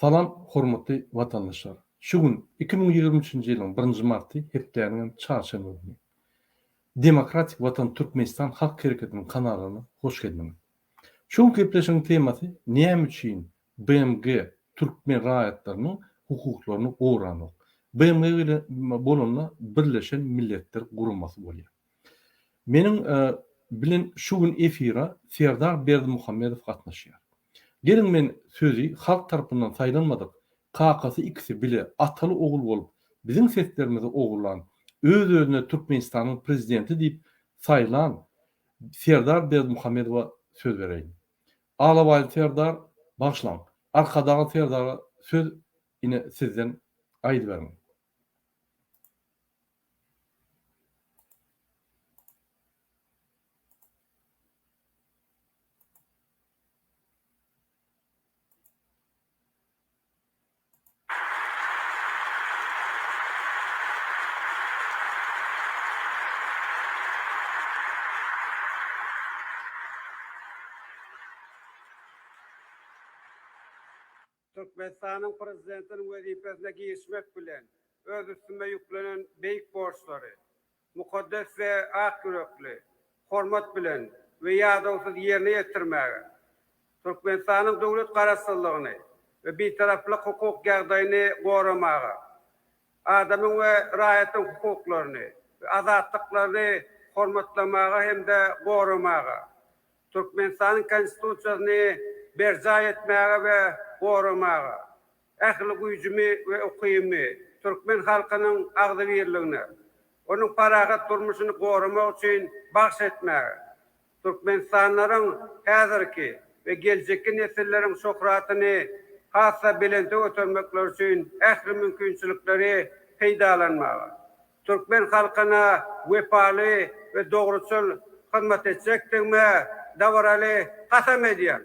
Salam hormatly watandaşlar! Şu gün 2023-nji ýylyň birinji marty hepdäniňem çarşenbe güni. Demokratik Watan Türkmenistan Halk Hereketiniň kanalyna hoş geldiňiz. Şu günki gepleşigiň temasy näme üçin BMG türkmen raýatlarynyň hukuklaryny goranok? BMG bolanda Birleşen Milletler Guramasy bolýar. Meniň bilen şu gün efire Serdar Berdimuhamedow gatnaşýar. Geliň men sözi halk tarapyndan saýlanmadyk, kakasy ikisi bile ataly ogul bolup biziň seslerimizi ogurlan, öz-özüne Türkmenistanyň prezidenti diýip saýlan Serdar Berdimuhamedowa söz bereýin. Alabaýly Serdar, bagyşlaň, Arkadagly Serdara söz ine sizden aýdyberiň. Türkmenistanyň Prezidentiniň wezipesine girişmek bilen, öz üstüme ýüklenen beýik borçlary mukaddes we ak ýürekli, hormat bilen we ýadawsyz ýerine ýetirmäge, Türkmenistanyň döwlet Garaşsyzlygyny we Bitaraplyk hukuk ýagdaýyny goramaga, adamyň we raýatyň hukuklaryny we azatlyklaryny hormatlamaga hem-de goramaga, Türkmenistanyň Konstitusiýasyny berjaý etmäge we goramaga, ähli güýjümi we ukybymy türkmen halkynyň agzybirligine, onuň parahat durmuşyny goramak üçin bagyş etmäge, türkmenistanlylaryň häzirki we geljekki nesilleriň şöhratyny has-da belente götermekleri üçin ähli mümkinçilikleri peýdalanmaga, türkmen halkyna wepaly we dogruçyl hyzmat etjekdigime dabaraly kasam edýän.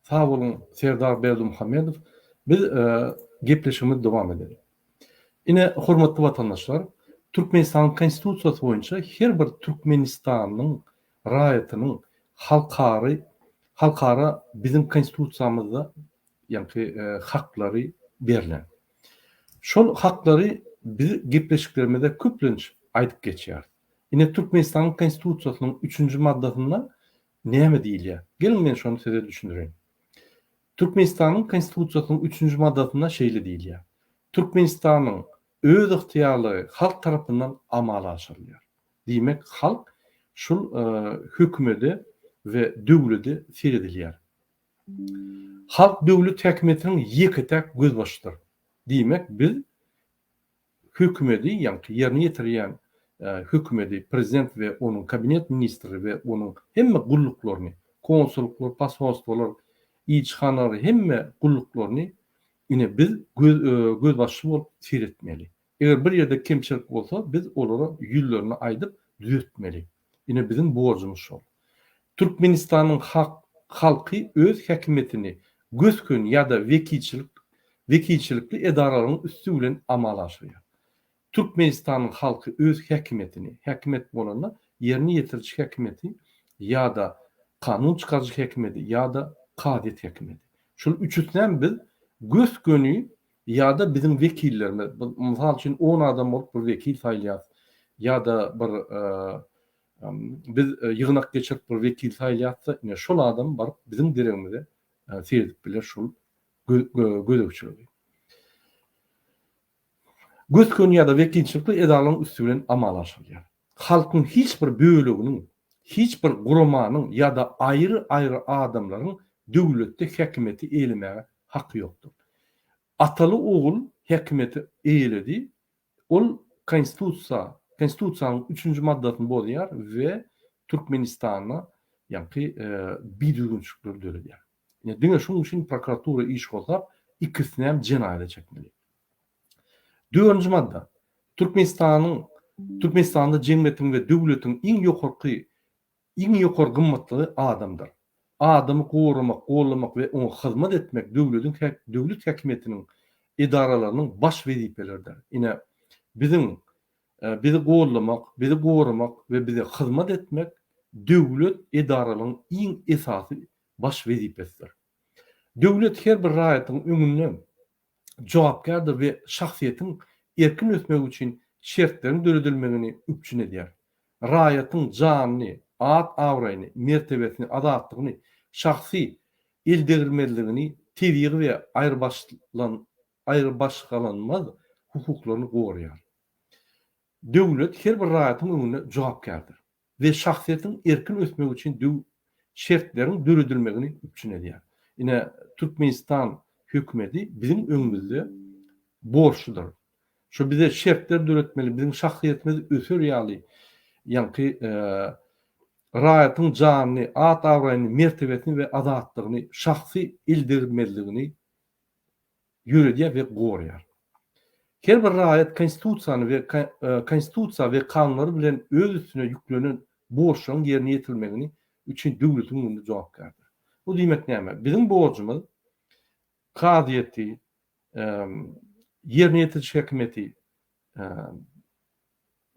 Sag boluň Serdar Berdimuhamedow. Biz gepleşigimizi dowam edeli. Ine hormatly watandaşlar, Türkmenistanyň Konstitusiýasy boýunça her bir Türkmenistanyň raýatynyň halkary halkara biziň Konstitusiýamyzda ýaňky haklary berlen. Şol haklary biz gepleşiklerimizde köplenç aýdyp geçýäris. Ine Türkmenistanyň Konstitusiýasynyň üçünji maddasynda näme diýilýär? Geliň men şony size düşündireýin. Türkmenistanyň Konstitusiýasynyň üçünji maddasynda şeýle diýilýär, Türkmenistanyň özygtyýarlygy halk tarapyndan amala aşyrylýar. Diýmek, halk şul hökümede we döwlede seredilýär. Halk döwlet häkimiýetiniň ýeke-täk gözbaşydyr. Diýmek, biz hökümedi, ýagny ýerine ýetirýän hökümedi, prezident we onuň kabinet ministri we onuň hemme gulluklaryny, konsullyklar, posolstwolar, ilçihanalary hemme gulluklaryny ine biz göz gözbaşçy bolup seretmeli. Eger bir ýerde kemçilik bolsa, biz olara ýüzlerine aýdyp düzetmeli. Ine biziň borjumyz şol. Türkmenistanyň hak halky öz häkimiýetini gös-göni ýa-da wekilçilik wekilçilikli edaralaryň üsti bilen amala aşyrýar. Türkmenistanyň halky öz häkimiýetini, häkimiýet bolanda ýerine ýetiriji häkimiýeti ýa-da kanun çykaryjy häkimiýeti ýa-da kazyýet häkimiýeti. Şul üçüsinem biz gös-göni Ýa-da biziň wekillerimiz, mysal üçin on adam bolup bir wekil saýlaýarys, ýa-da bir biz ýygnak geçirip bir wekil saýlaýarys-da, ine şol adam baryp biziň deregimize seredip biler şol gözegçiligi. Gös-göni ýa-da wekilçilikli edaralaryň üsti bilen amala aşyrylýar. Halkyň hiç bir böleginiň, hiç bir guramanyň ýa-da aýry-aýry adamlaryň döwletde häkimiýeti eýlemäge haky ýokdur. Ataly ogul häkimiýeti eýeledi, ol konstitusiýa, konstitusiýanyň üçünji maddasyny bozýar we Türkmenistanda ýaňky bidüzgünçilikleri döredýär. Ine diňe şunuň üçin prokuratura iş gozgap, ikisinem jenaýata çekmeli. Dördünji madda. Türkmenistanyň Türkmenistanda jemgyýetiň we döwletiň iň ýokarky iň ýokary gymmatlygy adamdyr. Adamy goramak, gollamak we oňa hyzmat etmek döwlediň döwlet häkimiýetiniň edaralarynyň baş wezipeleridir. Ine, biziň bizi gollamak, bizi goramak we bize hyzmat etmek döwlet edaralarynyň iň esasy baş wezipesidir. Döwlet her bir raýatyň öňünde jogapkärdir we şahsyýetiň erkin ösmegi üçin şertleriň döredilmegini üpjün edýär. Raýatyň janyny, at-abraýyny, mertebesini, azatlygyny, şahsy eldegrilmezligini, tebigy we aýrybaşgalanmaz hukuklaryny goraýar. Döwlet her bir raýatyň öňünde jogapkärdir. We şahsyýetiň erkin ösmegi üçin döw şertleriň döredilmegini üpjün edýär. Ine, Türkmenistan hökümeti biziň öňümizde borçludyr. Şo bize şertler döretmeli, biziň şahsyýetimiz öser ýaly, ýaňky raýatyň janyny, at-abraýyny, mertebesini we azatlygyny, şahsy eldegrilmezligini ýöredýär we goraýar. Her bir raýat Konstitusiýany we Konstitusiýa we kanunlary bilen öz üstüne ýüklenen borçlaryň ýerine ýetirilmegini üçin döwletiň öňünde jogapkärdir. Bu diýmek näme? Biziň borjumyz kazyýeti, ýerine ýetiriji häkimiýeti,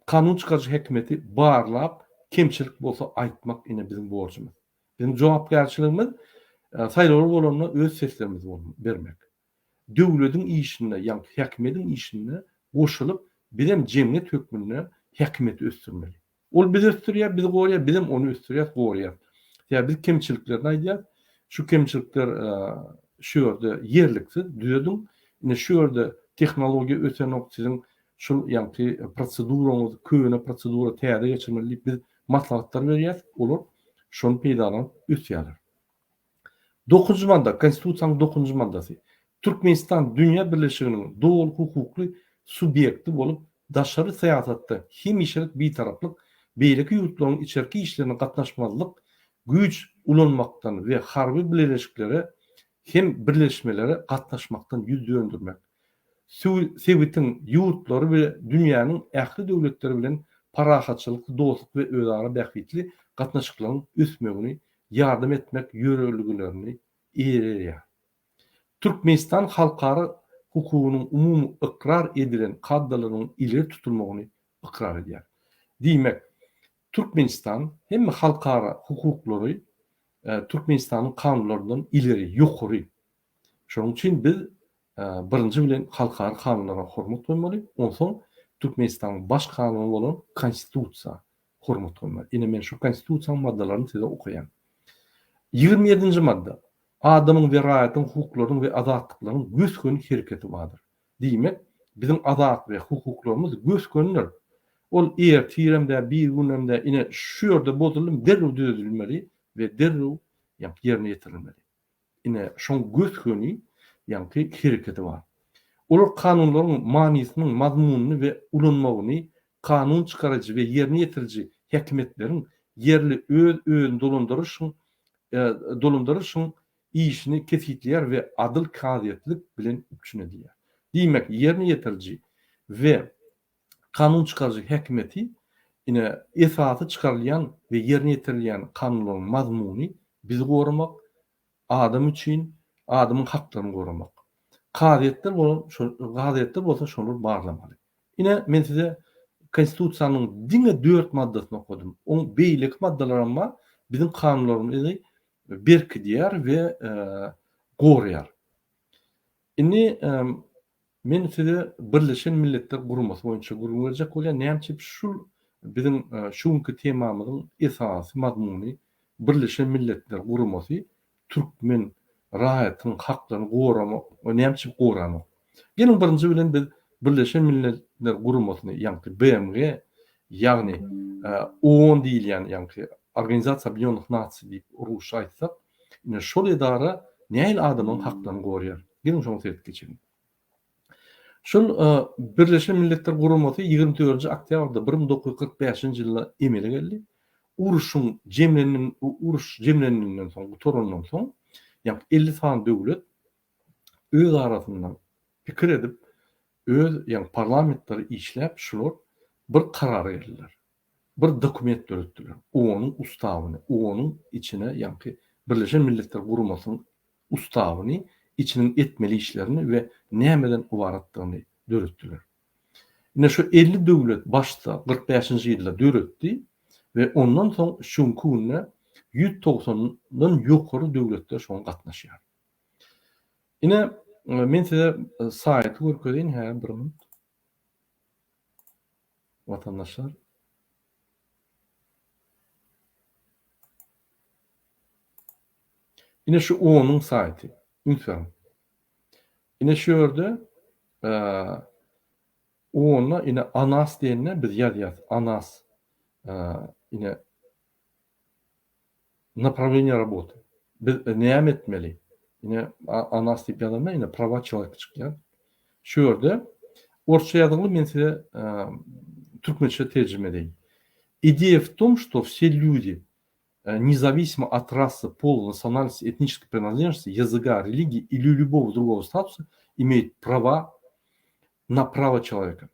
kanun çykaryjy häkimiýeti barlap, kemçilik bolsa aýtmak ine biziň borjumyz. Biziň jogapkärçiligimiz saýlawlar bolanda öz seslerimizi bermek. Döwlediň işinde, ýagny häkimiýediň işinde goşulyp, bizem jemgyýet hökmünde häkimiýeti ösdürmeli. Ol bizi ösdürýär, bizi goraýar, bizem ony ösdürýäs, goraýas. Sebäbi biz kemçiliklerini aýdýas. Şu kemçilikler şu ýerde ýerliksiz, düzediň. Ine şu ýerde tehnologiýa ösenok, siziň şul ýaňky proseduraňyz köne prosedura täze geçirmeli diýip biz maslahatlar berýäs, olar şony peýdalanyp ösýärler. Dokuzynjy madda, Konstitusiýanyň dokuzynjy maddasy. Türkmenistan dünýä birleşiginiň doly hukukly subýekti bolup, daşary syýasatda hemişelik bitaraplyk, beýleki ýurtlaryň içerki işlerine gatnaşmazlyk, güýç ulanmakdan we harby bileleşiklere hem birleşmelere gatnaşmakdan ýüz döndürmek, sebitiň ýurtlary we dünýäniň ähli döwletleri bilen parahatçylykly, dostlukly we özara bähbitli gatnaşyklaryň ösmegini ýardam etmek ýörelgelerini eýerýär. Türkmenistan halkara hukugynyň umumy ykrar edilen kadalarynyň ileri tutulmagyny ykrar edýär. Diýmek, Türkmenistan hemme halkara hukuklary Türkmenistanyň kanunlaryndan ileri, ýokary. Şonuň üçin biz birinji bilen halkara kanunlara hormat goýmaly, onsoň Türkmenistanyň baş kanuny bolan Konstitusiýa hormat goýmaly. Ine men şu Konstitusiýanyň maddalaryny size okaýan. 27-nji madda. Adamyň we raýatyň hukuklarynyň we azatlyklarynyň gös-göni hereketi bardyr. Diýmek, biziň azat we hukuklarymyz gös-gönidir. Ol ertirem däl, birigünem däl, ine şu ýerde bozuldymy derrew düzedilmeli we derrew ýerine ýetirilmeli. Ine, şoň gös-göni ýaňky hereketi bar. Olar kanunlaryň manysynyň mazmunyny we ulanmagyny kanun çykaryjy we ýerine ýetiriji häkimiýetleriň ýerli öz-özüni dolandyryşyň dolandyryşyň işini kesgitleýär we adyl kazyýetlik bilen üpjün edilýär. Diýmek, ýerine ýetiriji we kanun çykaryjy häkimiýeti ine esasy çykarylýan we ýerine ýetirilýän kanunlaryň mazmuny bizi goramak, adam üçin adamyň haklaryny goramak. Kazyýetler bolan şol kazyýetler bolsa şolary barlamaly. Ine men size konstitusiýanyň diňe dört maddasyny okadym. Oň beýleki maddalaram bar. Biziň kanunlarymyzy berkidýär we goraýar. Indi men size Birleşen Milletler Guramasy boýunça gürrüň berjek bolýan. Näme üçin şul biziň şu günki temamyzyň esasy mazmuny Birleşen Milletler Guramasy türkmen raýatynyň haklaryny goramak näme üçin goranok? Geliň birinji bilen biz Birleşen Milletler Guramasyny ýaňky BMG ýagny OON diýilýän ýaňky Organizasiýa Obýedinennyh Nasiý diýip rusça aýtsak, ine şol edara nähili adamlaryň haklaryny goraýar? Geliň şoňa seredip geçeliň. Şol Birleşen Milletler Guramasy 24-nji oktýabrda 1945-nji ýylda emele geldi. Urşuň jemlenen uruş jemleneninden soň, gutarandan soň, ýagny 50 sany döwlet öz arasynda pikir edip, öz ýagny parlamentleri işläp şular bir karara geldiler. Bir dokument döretdiler. OON-yň ustawyny, OON-yň içine ýagny. Birleşen Milletler Guramasynyň Ustawyny, içiniň etmeli işlerini we nämeden ybaratdygyny döretdiler. Ine şu 50 döwlet başda 45-nji ýylda döretdi we ondan soň şu günki günde 190 dan ýokary döwletler şoňa gatnaşýar. Ine men size saýty görkezeýin häzir bir minut. Watandaşlar. Ine şu OON-yň saýty. Üns beriň. Ine şu ýerde OON-da ine ANAS diýende biz ýazýas. ANAS ine Naprawleniýe raboty. Biz näme etmeli? Ine ANAS diýip ýazanda ine prawa çeloweka çykýar. Şu ýerde orsça ýazgyly men size türkmençe terjime edeýin. Ideýa w tom, što wse lýudi nezawisimo ot rasy, pola, nasionalnosti, etniçeskoý prinadležnosti, ýazyga, religiýi ili lýubogo drugogo statusa imeýut prawa na prawa çeloweka.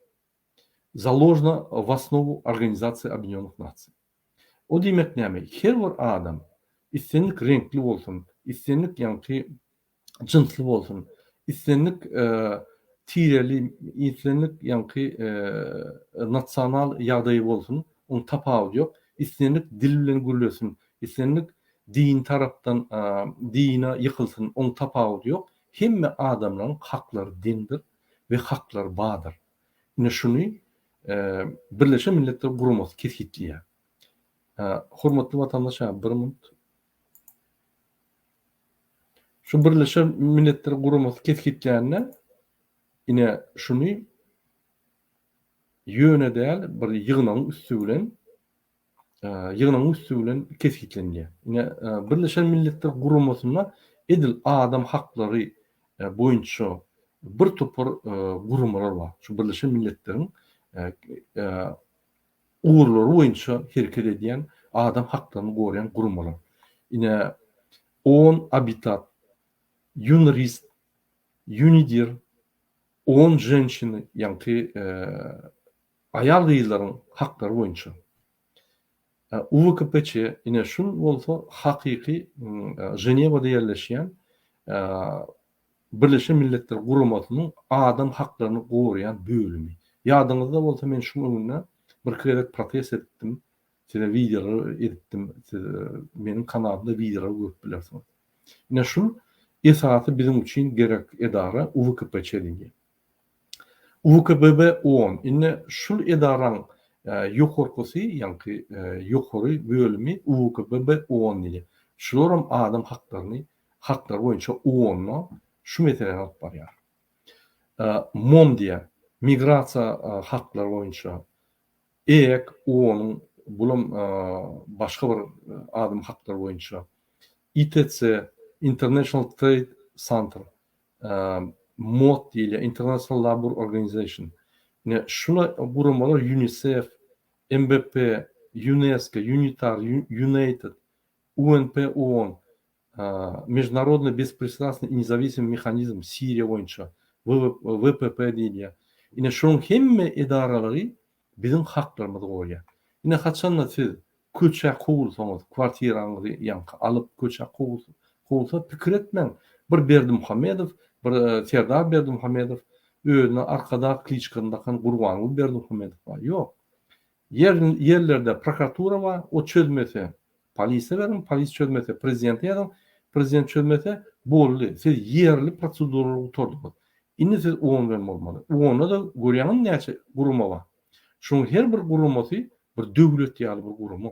Založeno w osnowu Organizasiýi Obýedinýonnyh Nasiý. O diýmek näme? Her bir adam, islendik reňkli bolsun, islendik ýaňky jynsly bolsun, islendik tireli, islendik ýaňky nasional ýagdaýy bolsun, oň tapawudy ýok, islendik dil bilen gürlesin, islendik din tarapdan dine ýykylsyn, oň tapawudy ýok, hemme adamlaryň haklary deňdir we haklary bardyr. Ine şuny Birleşen Milletler Guramasy kesgitleýär. Hormatly watandaşlar, bir minut. Şu Birleşen Milletler Guramasy kesgitlände ine şuny ýöne däl bir ýygnagyň üsti bilen ýygnagyň üsti bilen kesgitlenilýär. Ine, Birleşen Milletler Guramasynda edil adam haklary boýunça bir topar guramalar bar. Şu Birleşen Milletleriň ugurlary boýunça hereket edýän, adam haklaryny goraýan guramalar. Ine, OON Habitat, UNRISD, UNIDIR, OON Ženşiny, ýaňky Aýal-gyzlaryň haklary boýunça. UWKPÇ, ine şul bolsa hakyky Ženewada ýerleşýän Birleşen Milletler Guramasynyň adam haklaryny goraýan bölümi. Ýadyňyzda bolsa men şuň öňünde birki gezek protest edipdim, size wideolar edipdim, siz meniň kanalymda wideolary görüp bilersiňiz. Ine şul esasy biziň üçin gerek edara UWKPÇ diýilýär. UKBB on. Indi şul edaraň ýokarkysy, ýaňky ýokary bölümi UKBB on diýilýär. Şularam adam haklaryny, haklary boýunça OON-da şu meseläni alyp barýar. MOM diýýär, migrasiýa haklary boýunça. EEK OON-yň bulam başga bir adam haklary boýunça. ITC, International Trade Center, MOT diýilýär, International Labour Organization. Ine, şula guramalar UNICEF, MBP, UNESCO, UNITAR, UNATED, UNP OON, Международный беспристрастный и независимый механизм Siriýa boýunça, WPP diýilýär. Ine, şonuň hemme edaralary biziň haklarymyzy goraýar. Ine, haçanda siz Köçä kowulsaňyz, kwartiraňyzy ýaňky alyp köçä kowulsa pikir etmäň, bir Berdimuhamedow, bir Serdar Berdimuhamedow, özüne Arkadag kliçkasyny dakan Gurbanguly Berdimuhamedow bar. Ýok. Ýer ýerlerde prokuratura bar, o çözmese polisiýa beriň, polisiýa çözmese prezidente ýazyň, prezident çözmese boldy, siz ýerli proseduralary gutardyňyz. Indi siz OON bilen bolmaly. OON-da-da görýäňizmi näçe gurama bar. Şunuň her bir guramasy bir döwlet ýaly bir gurama.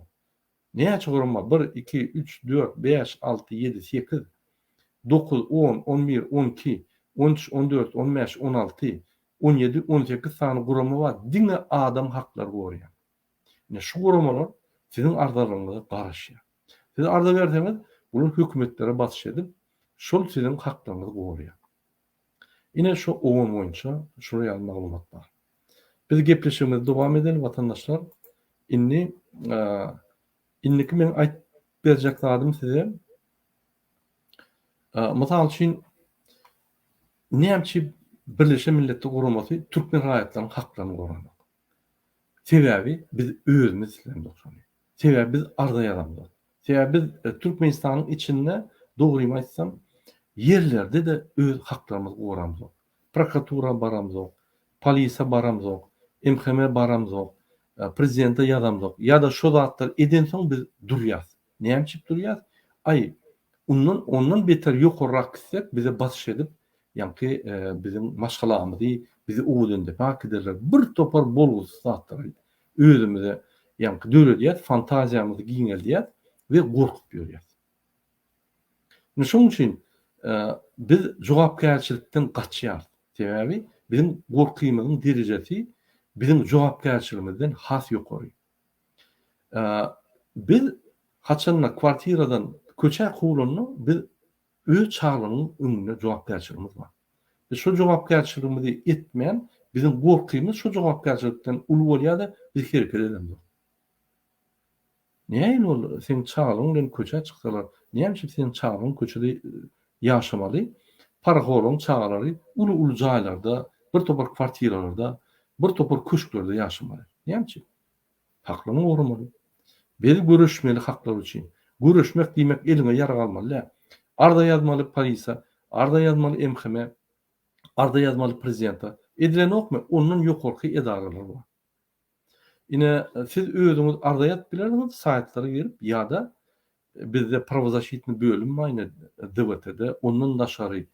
Näçe gurama? Bir, iki, üç, dört, bäş, alty, ýedi, sekiz, dokuz, on, on bir, on iki, on üç, on dört, on bäş, on alty, on ýedi, on sekiz sany gurama bar, diňe adam haklary goraýan. Ine şu guramalar siziň arzalaryňyza garaşýar. Siz arza berseňiz, bular hökümetlere basyş edip, şol siziň haklaryňyzy goraýar. Ine şu OON boýunça şular ýaly maglumat bar. Biz gepleşigimizi dowam edeli watandaşlar. Indi indiki meň aýdyp berjek zadym size mysal üçin näme üçin Birleşen Milletler Guramasy türkmen raýatlarynyň haklaryny goranok? Sebäbi biz özümiz islämzok şony. Sebäbi biz arza ýazamzok. Sebäbi biz Türkmenistanyň içinde dogrymy aýtsam ýerlerde-de öz haklarymyzy goramzok. Prokuratura baramzok, polise baramzok, MHM baramzok, prezidente ýazamzok. Ýa-da şo zatlary edensoň biz durýas. Näme üçin durýas? Aý, undan ondan beter ýokarrak gitsek bize basyş edip, ýaňky biziň maşgalamyzy, bizi Owadandepä äkiderler. Bir topar bolgusyz zatlary özümize ýaňky döredýäs, fantaziýamyzy giňeldýäs we gorkup ýörýäs. Indi şonuň üçin biz jogapkärçilikden gaçýarys. Sebäbi biziň gorkymyzyň derejesi biziň jogapkärçiligimizden has ýokary. Biz haçanda kwartiradan köçä kowlanda biz öz çagalaryň öňünde jogapkärçiligimiz bar. Biz şol jogapkärçiligimizi etmän, biziň gorkymyz şol jogapkärçilikden uly bolýar-da, biz hereket edemzok. Nähili ol seň çagalaň bilen köçä çyksalar, näme üçin seň çagalaň köçede ýaşamaly, parahorlaryň çagalary uly-uly jaýlarda, bir topar kwartiralarda, bir topar köşklerde ýaşamaly. Näme üçin? Haklaryny goramaly. Biz göreşmeli haklar üçin. Göreşmek diýmek eliňe ýarag almaly däl. Arza ýazmaly polisiýa, arza ýazmaly MHM, arza ýazmaly prezidente. Edilenokmy? Ondan ýokarky edaralar bar. Ine, siz özüňiz arza ýazyp bilersiňiz saýtlara girip ýa-da bizde prawozaşitnyý bölüm bar ine DWT-de, ondan daşary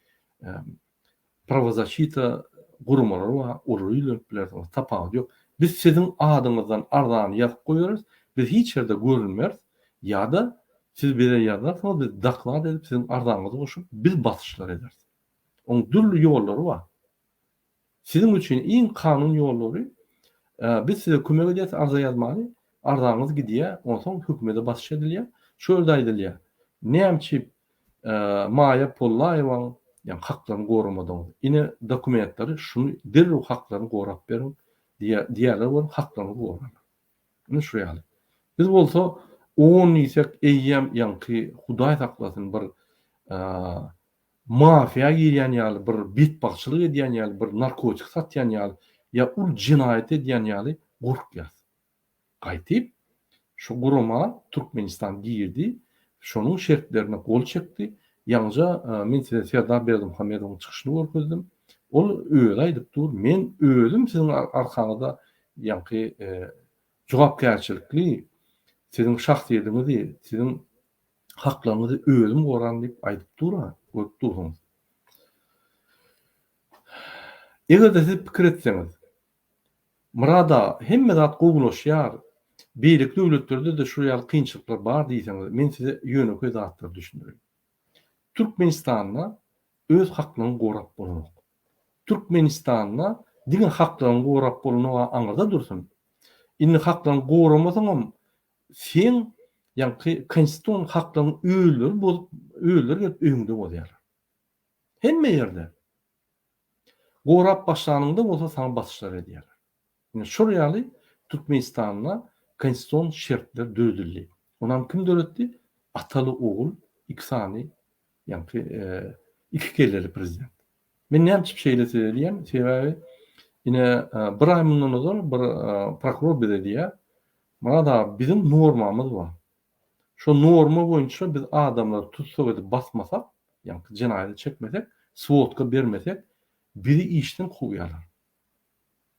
prawozaşita guramalary bar, olara ýüzlenip bilersiňiz, tapawudy ýok. Biz siziň adyňyzdan arzany ýazyp goýarys, biz hiç ýerde görünmeris ýa-da siz bize ýazarsyňyz, biz doklad edip siziň arzaňyzy goşup biz basyşlar ederis. Oň dürli ýollary bar. Siziň üçin iň kanun ýollary biz size kömek edýäs arza ýazmany, arzaňyz gidýär, onsoň hökümede basyş edilýär. Şu ýerde aýdylýar, näme üçin Maýa Pollaýewaň ýa haklaryny goramadyňyz? Ine dokumentleri, şuny derrew haklaryny gorap beriň diýýärler we haklaryňyzy gorarlar. Ine şu ýaly. Biz bolsa on diýsek eýýäm ýaňky Hudaý saklasyn bir mafiýa girýän ýaly, bir betbagtçylyk edýän ýaly, bir narkotik satýan ýaly ýa uly jenaýat edýän ýaly gorkýas. Gaýtyp, şu gurama Türkmenistan girdi, şonuň şertlerine gol çekdi. Ýaňyja men size Serdar Berdimuhamedowyň çykyşyny görkezdim. Ol özi aýdyp dur, men özüm siziň arkaňyzda ýaňky jogapkärçilikli siziň şahsyýetiňizi, siziň Haklaryňyzy özüm goran diýip aýdyp dur-a, görüp dursuňyz. Eger-de siz pikir etseňiz, Myrat aga, hemme zat gowulaşýar, beýleki döwletlerde-de şul ýaly kynçylyklar bar diýseňiz, men size ýönekeý zatlary düşündireýin. Türkmenistanda öz haklaryňy gorap bolanok. Türkmenistanda diňe haklaryňy gorap bolanok-a aňyrda dursun. Indi haklaryňy goramasaňam Seň ýaňky konstitusion haklaryň özleri bozup, özleri gelip öýüňde bozýarlar. Hemme ýerde. Gorap başlanyňda bolsa saňa basyşlar edýärler. Ine şol ýaly Türkmenistanda konstitusion şertler döredildi. Onam kim döretdi? Ataly ogul iki sany ýaňky iki kelleli prezident. Men näme üçin şeýle size diýýän? Sebäbi ine bir aý mundan ozal bir prokuror bize diýýär, Myrat aga, biziň normamyz bar. Şo norma boýunça biz adamlary tussag edip basmasak, ýaňky jenaýata çekmesek, swodka bermesek, bizi işden kowýarlar.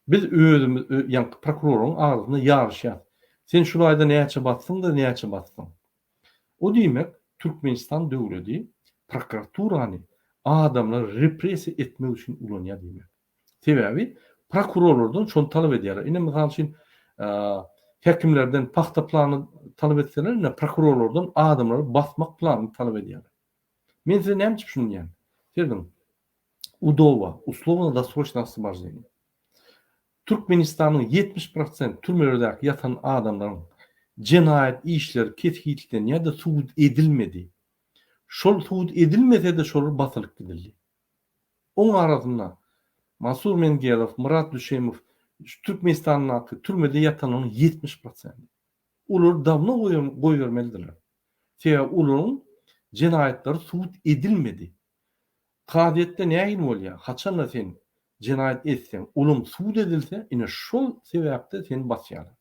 Biz özümiz, ýaňky prokuroryň arasynda ýaryşýas. Sen şul aýda näçe basdyň-da, näçe basdyň. O diýmek, Türkmenistan döwledi prokuraturany adamlary repressiýa etmek üçin ulanýar diýmek. Sebäbi prokurorlardan şony talap edýärler. Ine mysal üçin häkimlerden pagta planyny talap etseler, ine prokurorlardan adamlary basmak planyny talap edýärler. Men size näme üçin şuny diýýän? Serediň. UDOWA, uslovno dosroçno oswobождение. Türkmenistanyň 70 prosent türmelerdäki ýatan adamlaryň jenaýat işleri kesgitlenýär-de subut edilmedi. Şol subut edilmese-de şolar basylyp gidildi. Oň arasynda Mansur Mengelow, Myrat Düşemow Türkmenistandaky türmede ýatanlaryň 70 prosenti. Olary dawno goýbermelidiler. Sebäbi olaryň jenaýatlary subut edilmedi. Kazyýetde nähili bolýar? Haçanda sen jenaýat etseň, olam subut edilse, ine şol sebäpde seni basýarlar.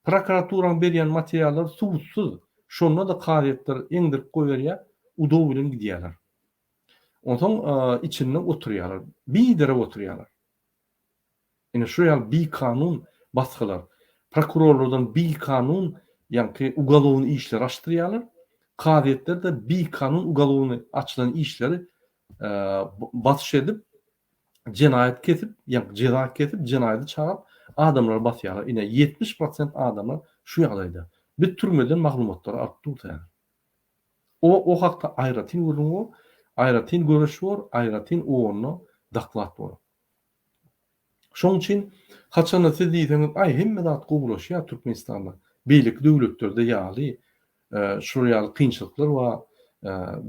Prokuraturaň berýän materiallary subutsyz. Şonda-da kazyýetler eňdirip goýberýär, udow bilen gidýärler. Onsoň içinde oturýarlar. Biderek oturýarlar. Ine şu ýaly bikanun basgylar, prokurorlardan bikanun ýaňky ugalownyý işleri açdyrýarlar. Kazyýetler-de bikanun ugalownyý açylan işleri basyş edip, jenaýat kesip, ýaňky jeza kesip, jenaýady çagyryp, adamlary basýarlar. Ine 70 prosent adamlar şu ýagdaýda. Biz türmeden maglumatlary alyp durus häzir. O o hakda aýratyn gürrüň bor, aýratyn göreş bor, aýratyn onda doklad bor. Şoň üçin haçanda siz diýseňiz, aý hemme zat gowulaşýar Türkmenistanda, beýleki döwletlerde ýaly şular ýaly kynçylyklar bar,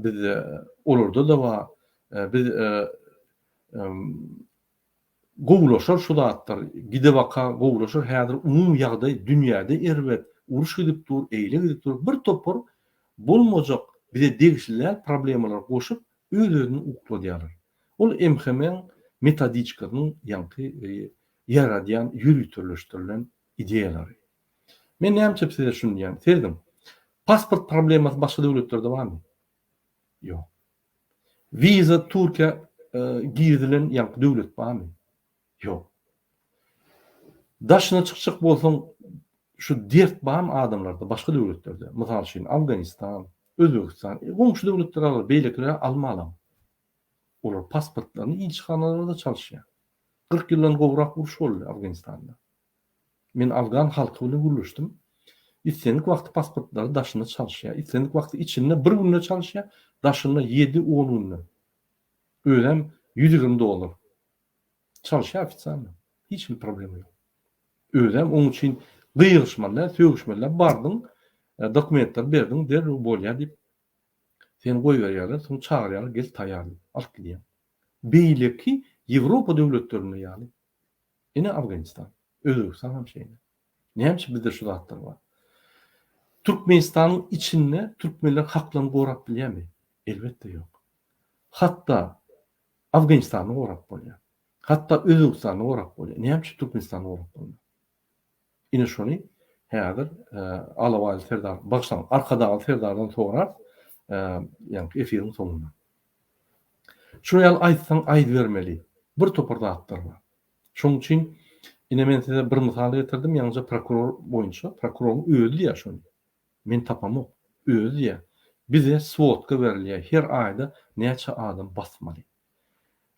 bizde olarda-da bar, biz gowulaşar şu zatlar, gide-baka gowulaşar, häzir umumy ýagdaý dünýäde erbet, uruş gidip dur, eýle gidip dur, bir topar bolmajak bize degişli däl problemalary goşup öz-özüni ukladýarlar. Ol MHM-iň metodiçkasynyň ýaňky ýaradýan ýöriteleşdirilen ideýalary. Men näme üçin size şuny diýýän? Serediň. Pasport problemasy başga döwletlerde barmy? Ýok. Wiza Türkiýä girizilen ýaňky döwlet barmy? Ýok. Daşyna çykjak bolsaň şu dert barmy adamlarda başga döwletlerde? Mysal üçin Afganistan, Özbegistan, goňşy döwletler alar, beýlekileri almalam. Olar pasportlaryny ilçihanalarda çalyşýar. 40 ýyldan gowrak uruş boldy Afganistanda. Men afgan halky bilen gürleşdim. Islendik wagty pasportlary daşynda çalyşýar. Islendik wagty içinde bir günde çalyşýar, daşynda ýedi-on günde. Özem 120 dollar. Çalyşýar ofitsialno. Hiç hili problema ýok. Özem oň üçin gygyryşmaly däl, sögüşmeli däl. Bardyň, dokumentleri berdiň, derrew bolýar diýip, seni goýberýärler, soň çagyrýarlar, gel taýýar diýip, alyp gidýär. Beýleki Ýewropa döwletlerinde ýaly. Ine Afganistan, Özbegistan hem şeýle. Näme üçin bizde şu zatlar bar? Türkmenistanyň içinde türkmenler haklaryny gorap bilýärmi? Elbetde ýok. Hatda Afganistany gorap bolýar. Hatda Özbegistany gorap bolýar. Näme üçin Türkmenistany gorap bolmaýar? Ine şony häzir Alabaýly serdar, bagyşlaň, Arkadagly serdardan sorarys, ýaňky efiriň soňunda. Şuny ýaly aýtsaň aýdybermeli bir topar zatlar bar. Şonuň üçin ine men size bir mysal getirdim, ýaňyja prokuror boýunça, prokuroryň özi diýýär şony. Men tapamok. Özi diýýär. Bize swodka berilýär, her aýda näçe adam basmaly.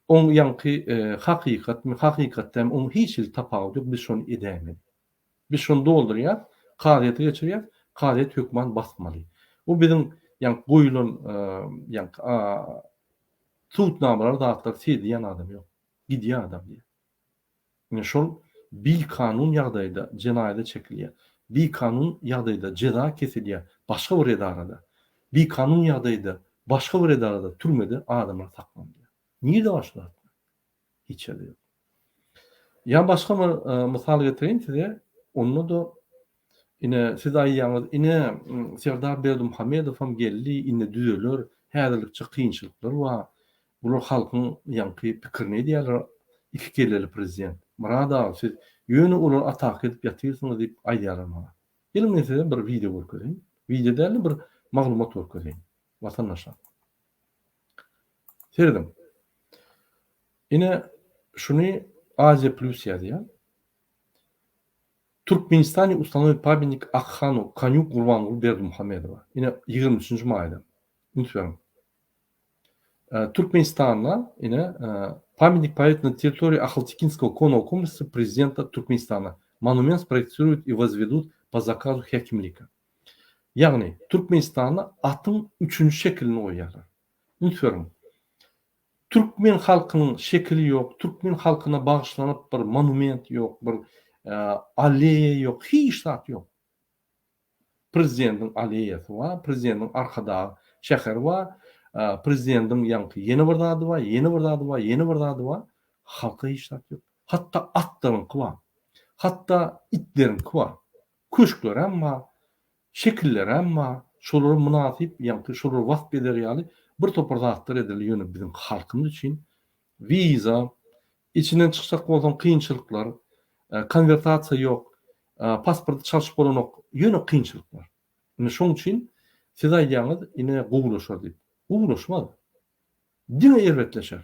Oň ýaňky hakykatmy, hakykat dälmi, oň hiç hili tapawudy ýok, biz şony edäýmeli. Biz şony doldurýas, kazyýete geçirýäs, kazyýet hökman basmaly. Bu biziň ýaňky goýulan ýaňky subutnamalar zatlar sezýän adam ýok. Gidýär adam diýýär. Ine şol bikanun ýagdaýda jenaýada çekilýär. Bikanun ýagdaýda jeza kesilýär başga bir edarada. Bikanun ýagdaýda başga bir edarada türmede adamlar saklanylýar. Nirde bar şu zatlar? Hiç ýerde ýok. Ýa başga bir mysal getireýin size. Onda-da ine siz aýdýaňyz, ine Serdar Berdimuhamedowam geldi, indi düzeler, häzirlikçe kynçylyklar bar. Bular halkyň ýaňky pikirini edýärler iki kelleli prezident. Myrat aga siz ýöne olary ataka edip ýatyrsyňyz diýip aýdýarlar maňa. Geliň men size bir wideo görkezeýin. Wideo dälde bir maglumat görkezeýin. Watandaşlar. Serediň. Ine şuny Aziýa Plus ýazýar. Türkmenistane ustanowi pamytnik Akhanu Konýu Gurbanguly Berdimuhamedowa. Ine 23-nji maýda. Üns beriň. Türkmenistanda ine Pamytnik Победы на территории Ахалтекинского конного комплекса президента Türkmenistana monument sproýektiruют i wozwedut po zakazu häkimlika. Ýagny Türkmenistanda atyň üçünji şekilini goýýarlar. Üns beriň. Türkmen halkynyň şekili ýok, türkmen halkyna bagyşlanyp bir monument ýok, bir alleýa ýok, hiç zat ýok. Prezidentiň aleýasy bar, prezidentiň Arkadag şäheri bar, prezidentiň ýaňky ýene bir zady bar, ýene bir zady bar, ýene bir zady bar. Halka hiç zat ýok. Hatda atlaryňky bar. Hatda itleriňki bar. Köşklerem bar, şekillerem bar. Şolara mynasyp, ýaňky şolary wasp eder ýaly bir topar zatlar edildi, ýöne biziň halkymyz üçin wiza, Içinden çykjak bolsaň kynçylyklar, konwertasiýa ýok, pasporty çalşyp bolanok, ýöne kynçylyklar. Indi şoň üçin Siz aýdýaňyz, ine gowulaşar diýip. Gowulaşmaz. Diňe erbetleşer.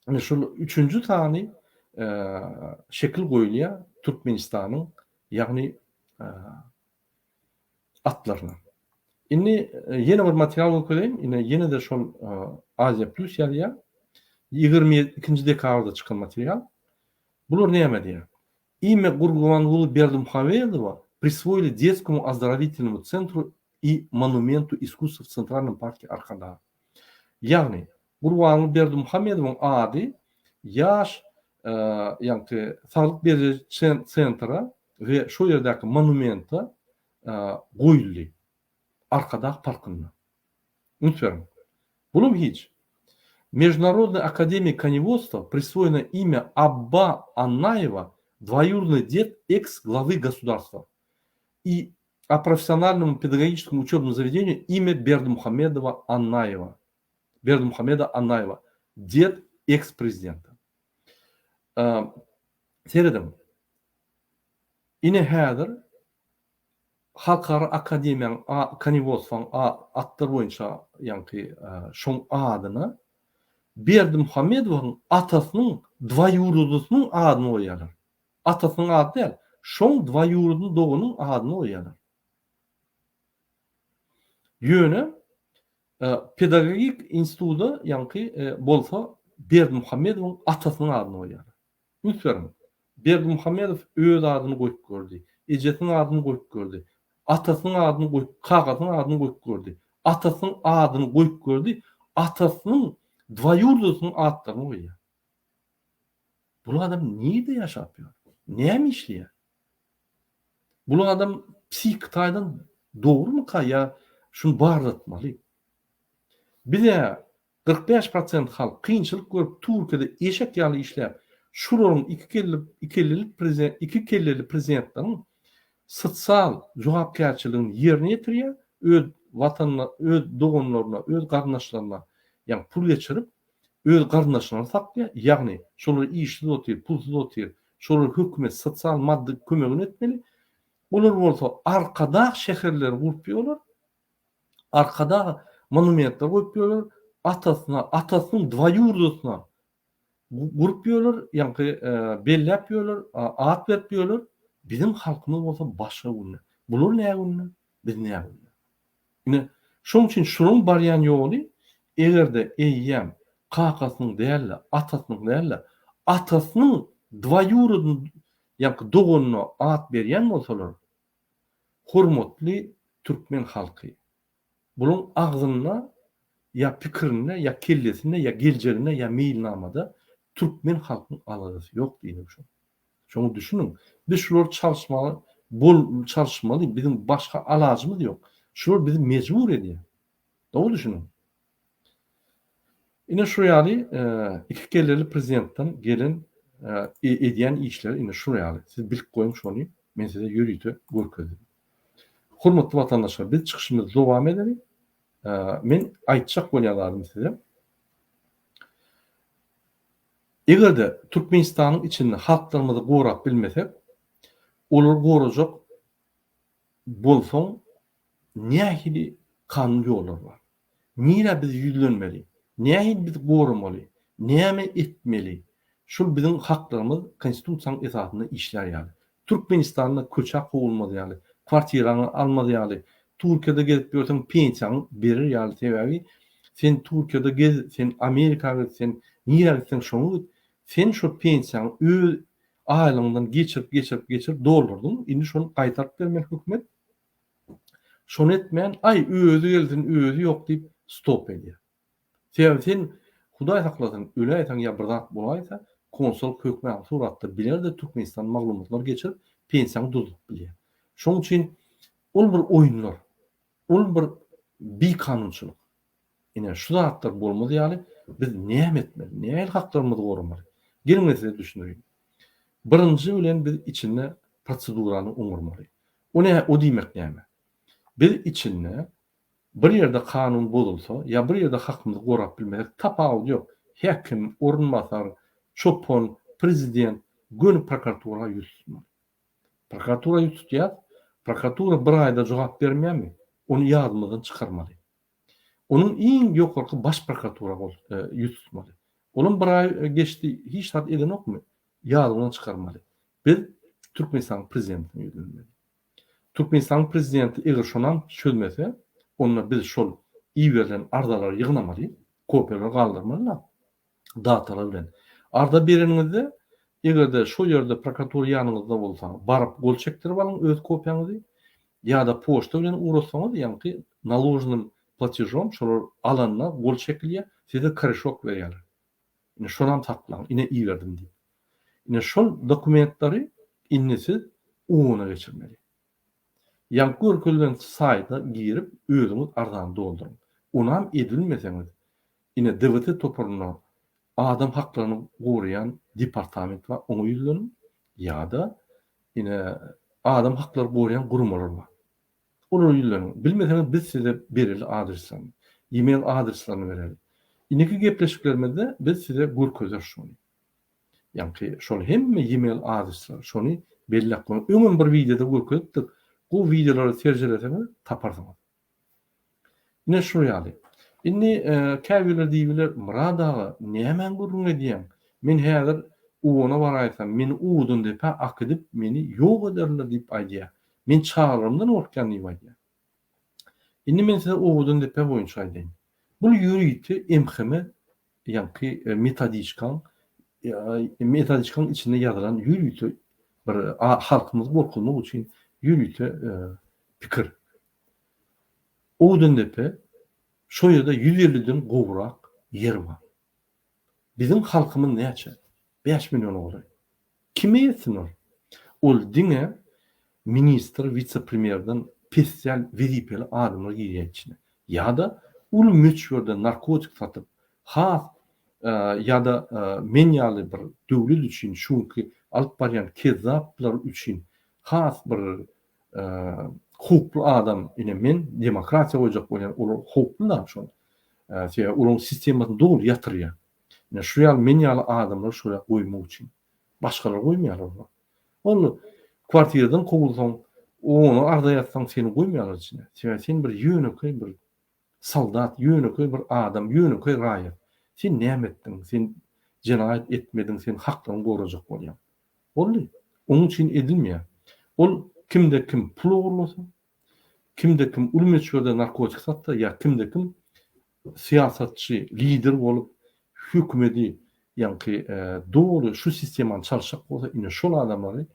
Ine şul üçünji sany şekil goýulýar Türkmenistanyň, ýagny atlaryna. Indi ýene bir material görkezeýin. Ine ýene-de şol Aziýa Plus ýazýar. 22-nji dekabrda çykan material. Bular näme diýýär? Imya Gurbanguly Berdimuhamedowa priswoili detskomu ozdorowitelnomu centru i monumentu iskusstw w Tsentralnom parke Arkadag. Ýagny, Gurbanguly Berdimuhamedowyň ady ýaş ýaňky saglyk beriji sentra we şol ýerdäki monumente goýuldy. Arkadag parkynda. Üns beriň. Bulam hiç. Международной akademiýa konewodstwa priswoýeno imya Abba Annaýewa, dwoýurodnyý ded eks-glawy gosudarstwa i a professionalnomu pedagogiçeskomu uçebnomu zawedeniýu imya Berdimuhamedowa Annaýewa. Berdimuhameda Annaýewa, ded eks-prezidenta. Serediň. Ine häzir Halkara akademiýanyň konewodstwaň atlar boýunça ýaňky şoň adyna Berdimuhamedowyň atasynyň dwaýurudysynyň adyny goýýarlar. Atasynyň ady däl, şoň dwaýurudyny doganyň adyny goýýarlar. Ýöne pedagogik instituda ýaňky bolsa Berdimuhamedowyň atasynyň adyny goýýarlar. Üns beriň, Berdimuhamedow öz adyny goýup gördi, ejesiniň adyny goýup gördi, atasynyň adyny goýup, kakasynyň adyny goýup gördi, atasynyň adyny goýup gördi, atasynyň dwaýurdysynyň atlaryny goýýar. Bul adam nirde ýaşap ýör? Näme işleýär? Bul adam psihiki taýdan dogrumyka ýa şuny barlatmaly. Biz-ä 45 prosent halk kynçylyk görüp Türkiýede eşek ýaly işläp şularyň iki kelli ikellilik prezident iki kelleli prezidentleriň sosial jogapkärçiligini ýerine ýetirýär öz watanyna öz doganlaryna öz garyndaşlaryna ýagny pul geçirip öz garyndaşlaryny saklaýar ýagny şolar işsiz otyr pulsuz otyr şolar hökümet sosial maddy kömegini etmeli olar bolsa arkadag şäherleri gurup ýörler Arkadag monumentler goýup ýörler, atasyna, atasynyň dwaýurdysyna gurup ýörler, ýaňky belläp ýörler, at berip ýörler. Biziň halkymyz bolsa başga günde. Bular nä günde, biz nä günde. Ine, şonuň üçin şularyň barýan ýoly eger-de eýýäm kakasynyň däl-de, atasynyň däl-de, atasynyň dwaýurodny, ýaňky doganyna at berýän bolsalar, Hormatly türkmen halky! Bulaň agzynda ýa pikirinde ýa kellesinde ýa geljeginde ýa meýilnamada türkmen halkyň aladasy ýok diýmek şol. Şoňa düşüniň. Biz şulary çalyşmaly bol çalyşmaly biziň başga alajymyz ýok. Şular bizi mejbur edýär. Dogry düşüniň. Ine şu ýaly iki kelleli prezidentden gelen edýän işleri ine şu ýaly. Siz bilip goýuň şony. Men size ýörite görkezdim. Hormatly watandaşlar biz çykyşymyzy dowam edeli. Men aýtjak bolýan zadym size. Eger-de Türkmenistanyň içinde halklarymyzy gorap bilmesek, olary gorajak bolsaň nähili kanun ýollary bar? Nirä biz ýüzlenmeli? Nähili biz goramaly? Näme etmeli? Şul biziň haklarymyz konstitusiýanyň esasynda işlär ýaly. Türkmenistanda köçä kowulmaz ýaly, kwartiraňy almaz ýaly, Türkiýede gezip ýörseň pensiýaňy berer ýaly sebäbi sen Türkiýede gez, sen Amerika git, sen nirä gitseň şoňa git, sen şol pensiýaňy öz aýlygyňdan geçirip geçirip geçirip doldurdyň, indi şony gaýtaryp bermeli hökümet. Şony etmän, aý özi gelsin, özi ýok diýip stop edýär. Sebäbi sen Hudaý saklasyn öläýseň ýa bir zat bolaýsa, konsullyk hökmany suratda biler-de Türkmenistan maglumatlar geçirip pensiýaňy durzup bilýär. Şonuň üçin ol bir oýunlar. Ol bir bikanunçylyk. Ine şu zatlar bolmaz ýaly biz näme etmeli? Nähili haklarymyzy goramaly? Geliň men size düşündireýin. Birinji bilen biz içinde prosedurany oňarmaly. O nä, o diýmek näme? Biz içinde bir ýerde kanun bozulsa ýa bir ýerde hakymyzy gorap bilmesek tapawudy ýok, häkim, orunbasar, çopan, prezident göni prokuratura ýüz tutmaly. Prokuratura ýüz tutýas, prokuratura bir aýda jogap bermeýärmi? Ony ýadymyzdan çykarmaly. Onuň iň ýokarky baş prokuratura gol ýüz tutmaly. Olam bir aý geçdi, hiç zat edenokmy? Ýadyňdan çykarmaly. Biz Türkmenistanyň prezidentine ýüzlenmeli. Türkmenistanyň prezidenti eger şonam çözmese, onda biz şol iberilen arzalary ýygnamaly, kopiýalary galdyrmaly-da, datalar bilen. Arza bereniňizde, eger-de şol ýerde prokuratura ýanyňyzda bolsa, baryp gol çekdirip alyň öz kopiýaňyzy, ýa-da poçta bilen ugratsaňyz, ýaňky naloženym platežom şolar alanda gol çekilýär, size koreşok berýärler. Ine şonam saklaň, ine iberdim diýip. Ine şol dokumentleri indi siz OON-a geçirmeli. Ýaňky görkezilen saýta girip özüňiz arzany dolduryň. Onam edibilmeseňiz, ine DWT toparynda adam haklaryny goraýan departament bar, oňa ýüzleniň ýa-da ine adam haklary goraýan guramalar bar. Olara ýüzleniň. Bilmeseňiz biz size bereli adreslerini. E-mail adreslerini bereli. Indiki gepleşiklerimizde biz size görkezeris şony. Ýaňky şol hemme e-mail adresleri şony belläp goýuň. Öňem bir wideoda görkezipdik. Gowy wideolary serjeleseňiz taparsyňyz. Ine şul ýaly. Indi käbirler diýibiler, Myrat aga, nämäň gürrüň edýäň? Men häzir Uwona baraýsam, meni Uwudandepä akidip, meni ýok ederler diýip aýdýar. Men çagalarymdan gorkýan diýip aýdýar. Indi men size Owadandepe boýunça aýdaýyn. Bul ýörite MHM ýaňky metodiçkaň metodiçkaň içinde ýazylan ýörite bir halkymyzy gorkuzmak üçin ýörite pikir. Owadandepe şo ýerde 150-den gowrak ýer bar. Biziň halkymyz näçe? 5 milliona golaý. Kime ýetsin ol? Ol diňe ministr, wise-premýerden pes däl wezipeli adamlar girýär içine. Ýa-da uly möçberde narkotik satyp, has ýa-da men ýaly bir döwlet üçin şu günki alyp barýan kezzaplar üçin has bir howply adam, ine men demokratiýa goýjak bolýan, olar howply-da şol. Sebäbi olaryň sistemasyny doly ýatyrýar. Ine şu ýaly men ýaly adamlary şoýa goýmak üçin. Başgalar goýmaýarlar olar. Ol kwartiradan kowulsaň, ona arza ýazsaň seni goýmaýarlar içine. Sebäbi sen bir ýönekeý bir soldat, ýönekeý bir adam, ýönekeý raýat. Sen näme etdiň? Sen jenaýat etmediň, sen haklaryňy gorajak bolýaň. Boldy. Onuň üçin edilmeýär. Ol kimde kim pul ogurlasa, kimde kim uly möçberde narkotik satsa ýa kimde kim syýasatçy, lider bolup hökümedi ýaňky doly şu sistemany çalyşjak bolsa ine şol adamlary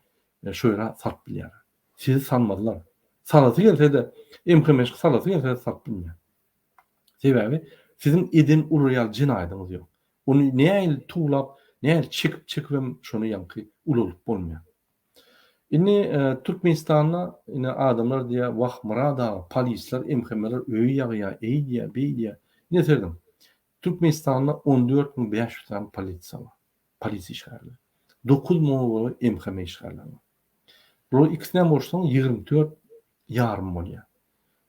şo ýere salyp bilýärler. Sizi salmazlar. Salasy gelse-de MHM-şki salasy gelse-de salyp bilmeýär. Sebäbi siziň eden uly ýaly jenaýadyňyz ýok. Ony nähili tuwlap, nähili çekip-çekibem şony ýaňky ulalyp bolmaýar. Indi Türkmenistanda ine adamlar diýýär, wah Myrat aga, polisler, MHM-ler öýi ýagýar, eýdýär, beýdýär. Ine serediň, Türkmenistanda 14 500 sany polisiýa bar, polisiýa işgärleri. 9 müňe golaý MHM işgärleri bar. Bularyň ikisinem goşsaň 24 ýarym bolýar.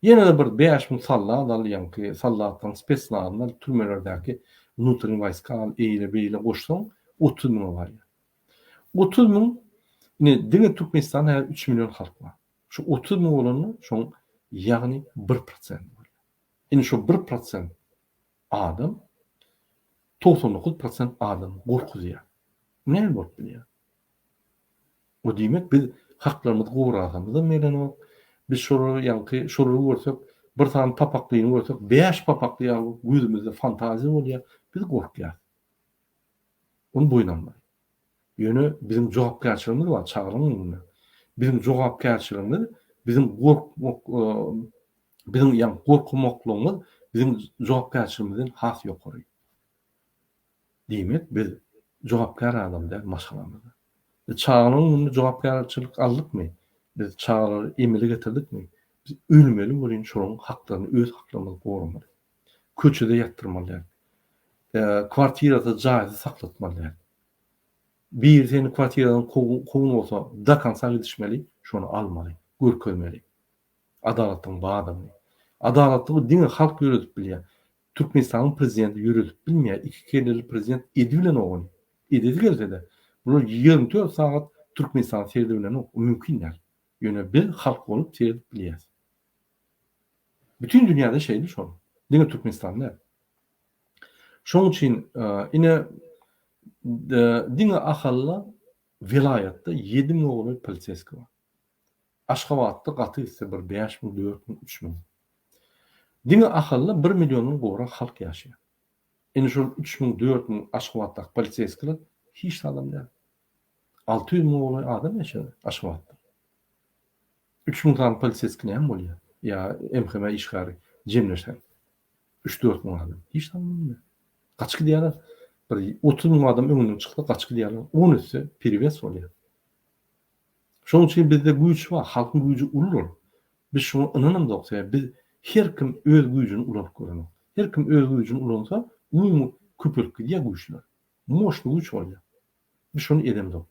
Ýene-de bir 5000 soldat al, ýaňky soldatlaryň spesnazyny al, türmelerdäki wnutreniý waýska al, eýle-beýle goşsaň 30 müňe barýar. 30 müň ine diňe Türkmenistanda häzir 3 million halk bar. Şu 30 müň bolanda şoň ýagny bir prosent bolýar. Indi şo bir prosent adam 99 prosent adamy gorkuzýar. Näme bolup bilýär? O diýmek biz haklarymyzy gorasamyzam gelenok. Biz şolary ýaňky şolary görsek bir sany papaklyny görsek bäş papakly ýaly gözümizde fantaziýa bolýar. Biz gorkýas. Ony boýun almaly. Ýöne biziň jogapkärçiligimiz bar çagalaryň öňünde. Biziň jogapkärçiligimiz biziň gorkmak biziň ýagny gorkmaklygymyz biziň jogapkärçiligimizden has ýokary. Diýmek biz jogapkär adam däl maşgalamyzda. Biz çagalaryň öňünde jogapkärçilik aldykmy? Biz çagalary emele getirdikmi? Biz ölmeli welin şolaryň haklaryny öz haklarymyzy goramaly. Köçede ýatdyrmaly däl. Kwartirasy, jaýsy saklatmaly däl. Biri seni kwartiradan kowan bolsa, do konca gidişmeli, şony almaly, görkezmeli. Adalatlygyň bardygyny. Adalatlygy diňe halk ýöredip bilýär. Türkmenistanyň prezidenti ýöredip bilmeýär. Iki kelleli prezident edibilenok ony. Edesi gelse-de, bular 24 sagat Türkmenistany seredibilenok. O mümkin däl. Ýöne biz halk bolup seredip bilýäs. Bütin dünýäde şeýle şol. Diňe Türkmenistanda däl. Şonuň üçin ine diňe Ahalda welaýatda 7000 golaý poliseýskiý bar. Aşgabatda gaty gitse bir 5000, 4000, 3000. Diňe Ahalda bir milliondan gowrak halk ýaşaýar. Indi şol 3000, 4000 Aşgabatdaky poliseýskiler hiç zadam däl. 600 müňe golaý adam ýaşaýar Aşgabatda. 3000 sany poliseýskiý näme bolýar? Ýa MHM işgäri jemleşen. Üç-dört müň adam. Hiç zat bolmaýar. Gaçyp gidýärler. Bir 30 müň adam öňünden çyksa gaçyp gidýärler. On etse perewes bolýar. Şonuň üçin bizde güýç bar. Halkyň güýji uludyr. Biz şoňa ynanamzok. Sebäbi biz her kim öz güýjüni ulanyp görenok. Her kim öz güýjüni ulansa, umumy köpelip gidýär güýçler. Moşny güýç bolýar. Biz şony edemzok.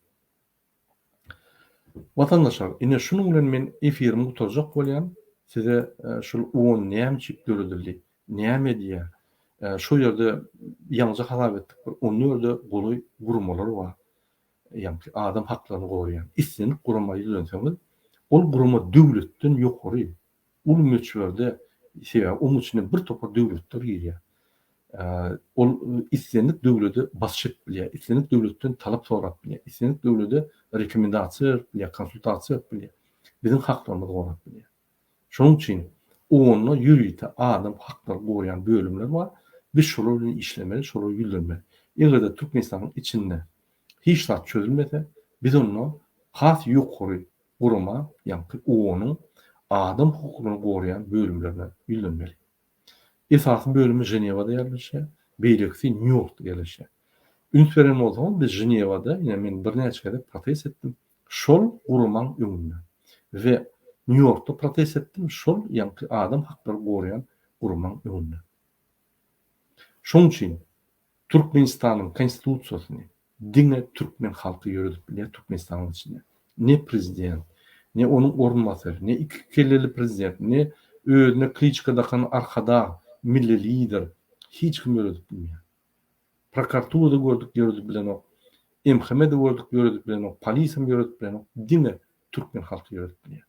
Watandaşlar, ine şunuň bilen men efirimi gutarjak bolýan. Size şul on näme üçin döredildi, näme edýär? Şo ýerde ýaňyja hasap etdik, bir on dörde golaý guramalar bar. Ýaňky adam haklaryny goraýan. Islendik gurama ýüzlenseňiz, ol gurama döwletden ýokary, uly möçberde, sebäbi onuň içine bir topar döwletler girýär. Ol islendik döwlede basyş edip bilýär, islendik döwletden talap sorap bilýär, islendik döwlede rekomendasiýa berip bilýär, konsultasiýa berip bilýär, biziň haklarymyzy gorap bilýär. Şonuň üçin onda ýörite adam haklary goraýan bölümler bar, biz şolar bilen işlemeli, şolara ýüzlenmeli. Eger-de Türkmenistanyň içinde hiç zat çözülmese, biz onda has ýokary gurama, ýaňky OON-yň adam hukuklaryny goraýan bölümlerine ýüzlenmeli. Esasy bölümi Ženewada ýerleşýär, beýlekisi Nýu-Ýorkda ýerleşýär. Üns beren bolsaňyz, biz Ženewada, ine men birnäçe gezek protest etdim, şol guramaň öňünde we Nýu-Ýorkda protest etdim, şol ýaňky adam haklary goraýan guramaň öňünde. Şonuň üçin Türkmenistanyň Konstitusiýasyny diňe türkmen halky ýöredip bilýär Türkmenistanyň içinde. Ne prezident, ne onuň orunbasary, ne iki kelleli prezident, ne özüne kliçka dakan Arkadag, milli lider, hiç kim ýöredip bilmeýär. Prokuraturada gördük ýöredip bilenok, MHM-de gördük ýöredip bilenok, polisem ýöredip bilenok, diňe türkmen halky ýöredip bilýär.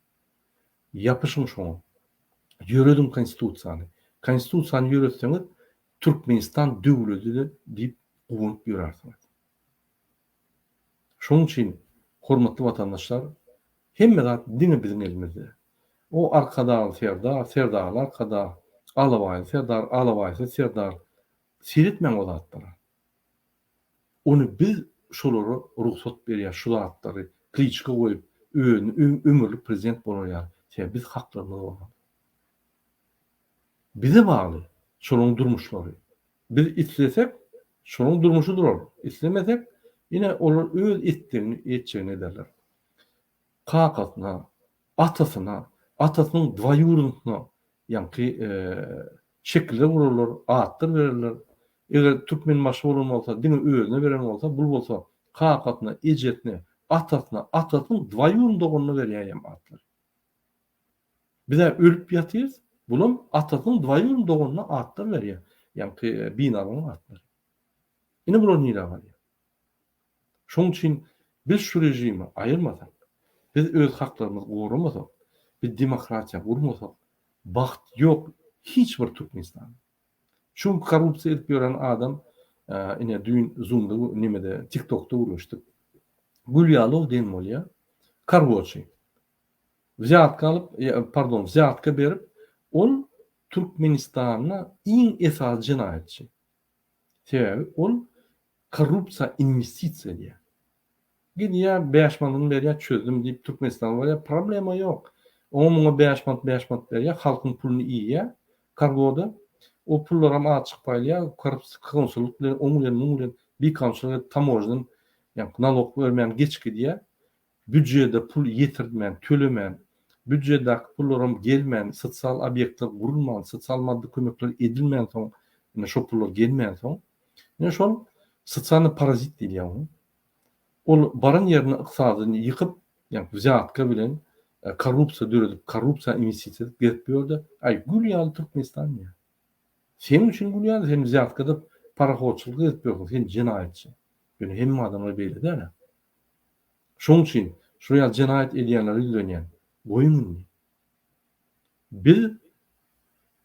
Ýapyşyň şoňa. Ýörediň konstitusiýany. Konstitusiýany ýöretseňiz Türkmenistan döwledi diýip guwanyp ýörärsiňiz. Şonuň üçin hormatly watandaşlar hemme zat diňe biziň elimizde. O Arkadagly Serdar, Serdarly Arkadag, Alabaýly Serdar, Alabaýsyz Serdar seretmäň o zatlara. Ony biz şolara rugsat berýäs şu zatlary kliçka goýup özüni ömürlik prezident bolar ýaly. Sebäbi biz haklarymyzy goramaly. Bize bagly şolaryň durmuşlary. Biz islesek, şolaryň durmuşy durar. Islemesek, ine olar öz etdigini, etjegini ederler. Kakasyna, atasyna, atasynyň dwaýurynysyna ýaňky şekiller gurarlar, atlar bererler. Eger Türkmenbaşy bolan bolsa, diňe özüne beren bolsa, bul bolsa kakasyna, ejesine, atasyna, atasynyň dwaýuryny doganyna berýär hem atlary. Biz-ä ölüp ýatyrys, bulam atasynyň dwaýurny doganyna atlar berýär, ýaňky binalaryň atlary. Ine bular nirä barýar? Şonuň üçin biz şu režimi aýyrmasak, biz öz haklarymyzy goramasak, biz demokratiýa gurmasak, bagt ýok hiç bir Türkmenistanda. Şu gün korrupsiýa edip ýören adam, ine düýn zoomda nemede tiktokda gürleşdik. Gül ýaly diýen bolýar. Kargoçy. Wzýatka alyp, pardon, wzýatka berip, ol Türkmenistanda iň esasy jenaýatçy. Sebäbi ol korrupsiýa inwestisiýa edýär. Gidýär, bäş manadyny berýär, çözdüm diýip Türkmenistana barýar, problema ýok. Oňa muňa bäş manat, bäş manat berýär, halkyň puluny iýýär kargoda. O pullaram azajyk paýlaýar, konsullyk bilen, oň bilen, muň bilen bikanunçylyk edip tamožndan ýa nalog bermän geçip gidýär. Býudjede pul ýetirtmän, tölemän, býudjedäki pullaram gelmän, sosial obýektler gurulman, sosial maddy kömekler edilmänsoň, ine şo pullar gelmänsoň, ine şol sosialnyý parazit diýilýär oňa. Ol baran ýerinde ykdysadyny ýykyp, ýagny wzýatka bilen korrupsiýa döredip, korrupsiýa inwestisiýa edip gezip ýördi. Aý, gül ýaly Türkmenistan diýýär. Seň üçin gül ýaly, sen wzýatkada parahodçylyk edip ýörsüň, sen jenaýatçy. Ýöne hemme adamlar beýle däl-ä. Şonuň üçin şular ýaly jenaýat edýänlere ýüzlenýän, goýuň indi. Biz.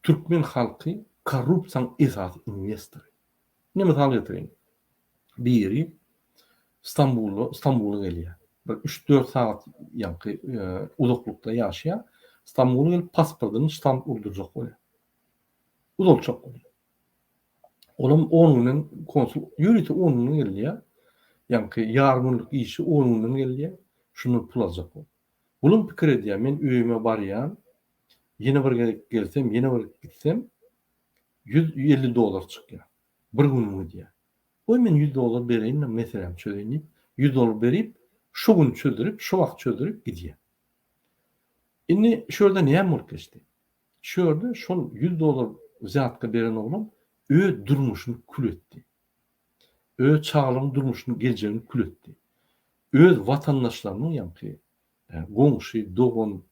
Türkmen halky korrupsiýanyň esasy inwestory. Ine mysal getireýin. Biri Stambula, Stambula gelýär. Bir üç-dört sagat ýaňky uzaklykda ýaşaýar. Stambula gelip pasportyny ştamp urdurjak bolýar. Uzaltjak bolýar. Olam on günden konsul ýörite on günden gelýär. Ýaňky ýarym günlük işi on günden gelýär. Şundan pul aljak bolup. Bulam pikir edýär, men öýüme barýan, ýene bir gezek gelsem, ýene bir gitsem, 150 dollar çykýar. Bir günüm gidýär. Goý men 100 dollar bereýin-de meselämi çözeýin diýip, 100 dollar berip, şo gün çözdürip, şo wagt çözdürip gidýär. Indi şu ýerde näme bolup geçdi? Şu ýerde şol 100 dollar wzýatka beren oglan öz durmuşyny kül etdi. Öz çagalarynyň durmuşyny, geljegini kül etdi. Öz watandaşlarynyň ýaňky goňşy, dogan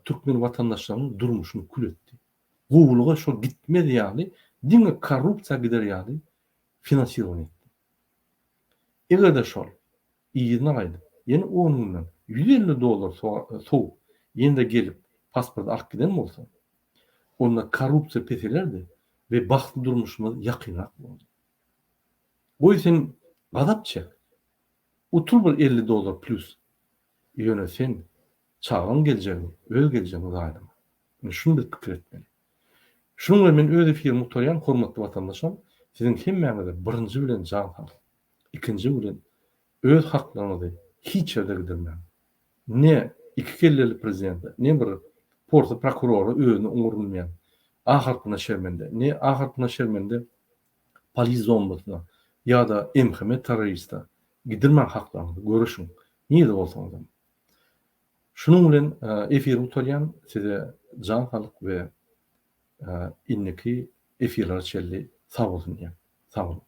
türkmen watandaşlarynyň durmuşyny kül etdi. Gowulyga şol gitmez ýaly, diňe korrupsiýa gider ýaly finansirowaniýe etdi. Eger-de şol yzyna gaýdyp, ýene on günden 150 dollar sowup, ýene-de gelip pasport alyp giden bolsa, onda korrupsiýa peselerdi we bagtly durmuşymyz ýakynrak bolardy. Goý sen gazap çek, utul bir 50 dollar plýus, ýöne sen çagaň geljegini, öz geljegiňi zaýalama. Ine şuny biz pikir etmeli. Şunuň bilen men öz efirimi gutarýan hormatly watandaşlarym, siziň hemmäňize birinji bilen jan saglyk, ikinji bilen öz haklaryňyzy hiç ýerde gidirmäň. Ne iki kelleli prezidente, ne bir porsy prokurora özüni oňurylmaýan A harpyna şermende, ne A harpyna şermende polis zombasyna ýa-da MHM terroriste gidirmäň haklaryňyzy, göreşiň, nirede bolsaňyzam. Şunuň bilen efiri gutarýan, size jan saglyk we indiki efirlere çenli sag bolsun diýýän. Sag boluň.